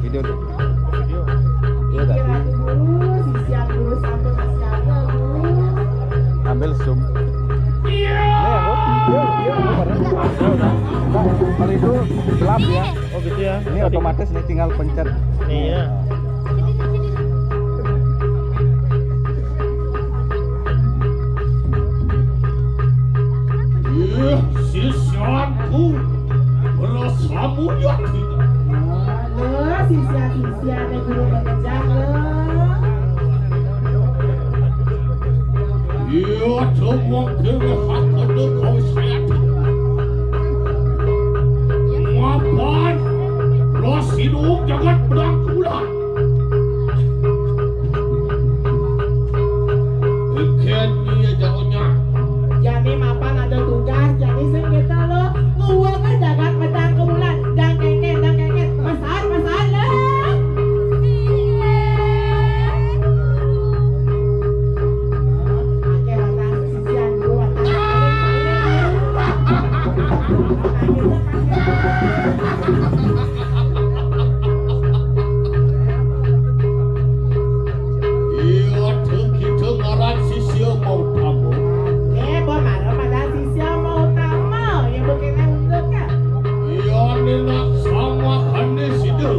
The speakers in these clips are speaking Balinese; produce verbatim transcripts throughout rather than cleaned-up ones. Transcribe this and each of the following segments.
Video tuh. Video. Iya, tadi. Ambil zoom. Ini ya, Bu? Iya, iya, Bu, bener. Iya, kan? Nah, kalau itu gelap ya. Oh, gitu ya. Ini otomatis nih, tinggal pencet. Nih, ya. Iya, sisyaku, berasa mulia tidak? Halo, sisya-sisya, ada guru mengejar, lo. Iya, cuma kiri hak ada kau saya. Mapan, lo sidung jangan pedang kuda. Ikan iya jagonya. Jadi mapan ada tugas, jadi sing kita lo nguwang jagat pedang kumulan. Dan kengken, dan kengken. Pesan, pesan lo. Oke, pesan. Iya, dengki dengaran sisya mau tamu. Eh, bo mara pada sisya mau tamu. Ya, bukan unduk ya. Iya, nenak sama kane sidu.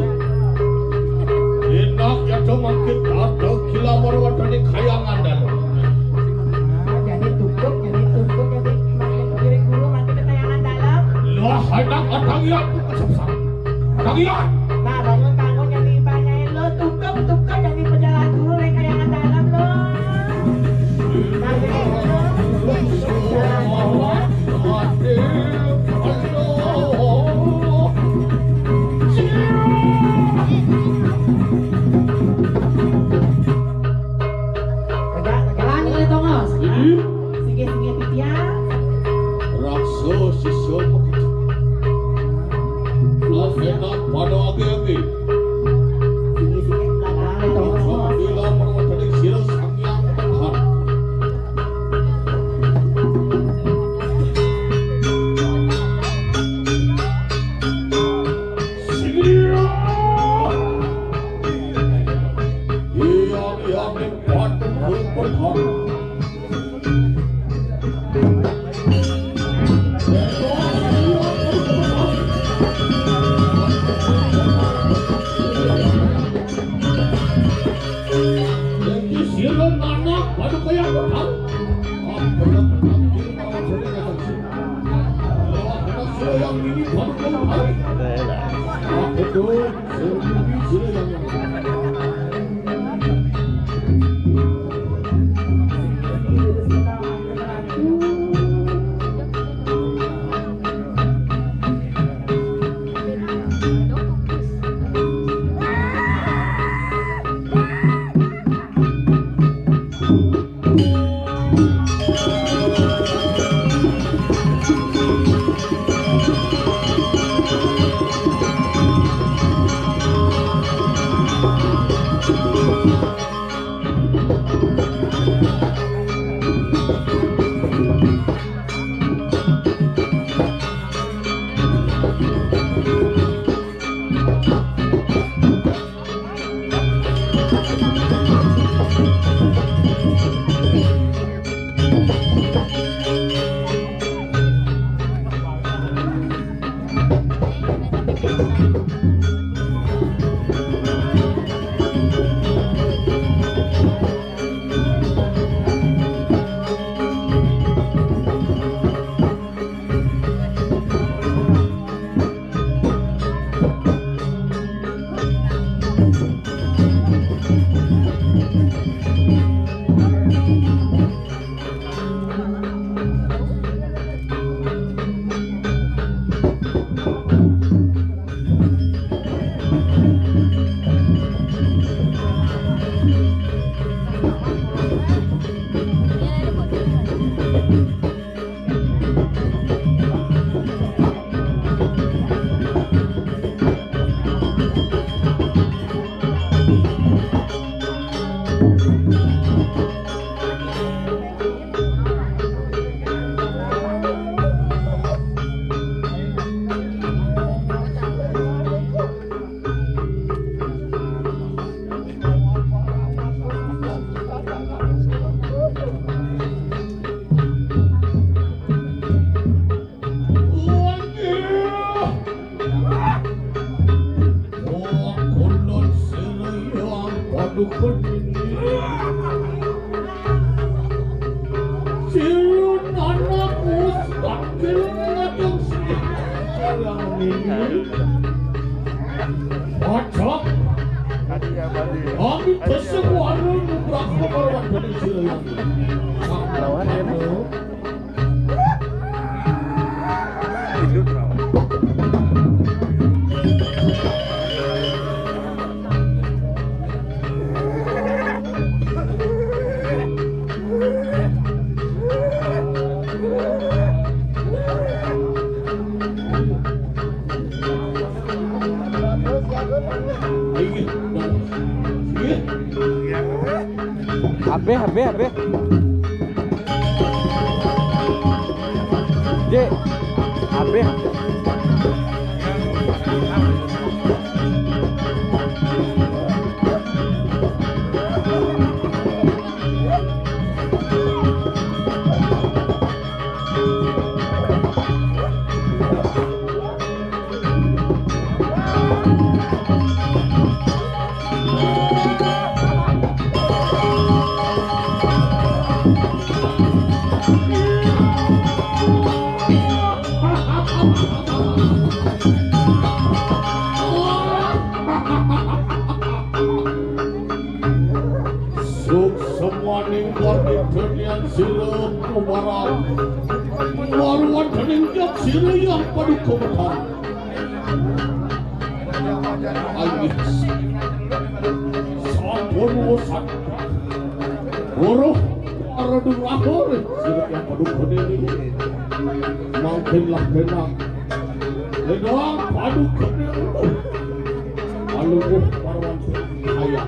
Enak ya, cuma kita ada kila marwatani kayangan dalam. Jadi tutup, jadi tutup, jadi makin kiri guru, makin ke kayangan dalam. Lah, anak atang ya, kesebsar. Atang ya. Nah, bangun, bangun, jadi banyak lo tutup, tutup, jadi pejalan guru, dari kayangan dalam lo. Nah, jadi lo, pejalan guru. Tegak, tegak. Lanjut, Tongos. Ini? Sige, sige, Pitya. Raksa sisya makejut. Lakenan pada age-age. Sige, sige, belakang, Tongos. Bila merwatani sira sang yang Tuhan. Pacak. Kami beseng warung Nugraha Marwandani Sirayang. Lawan ya, Mas. Habis, habis, habis. Jek. Habis. Suksmaning warni denian sira kumaran. Marwan dening jak sira yang paduka betara. Ayo. Sampun usan. Weruh para durahur sira yang paduka ini. Mangkinlah kena. Ledang paduka ini. Aluh Marwan. Ayah.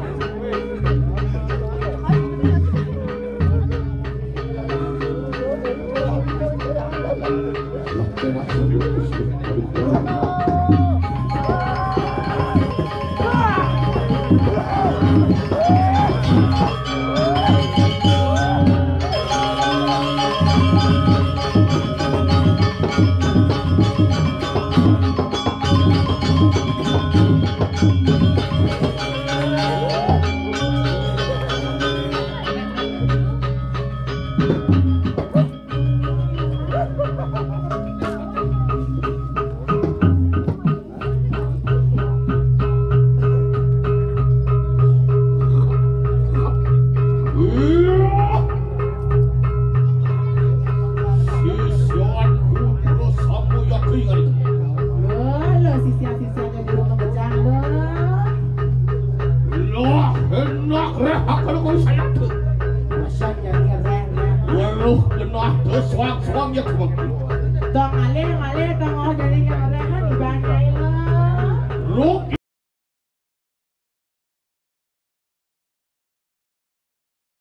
Sisyanku Guru Samuyati ngalih. Lho, lho, sisya-sisyane Guru Mengejang, lho. Lah, enak reh aku kok sayang tuh. Bosan ya, ya, reh, ya. Weruh genah tuh soang-soang ya, teman. Tong alih, alih, tong oh, dari yang reh, kan, ibadah, lho. Ruk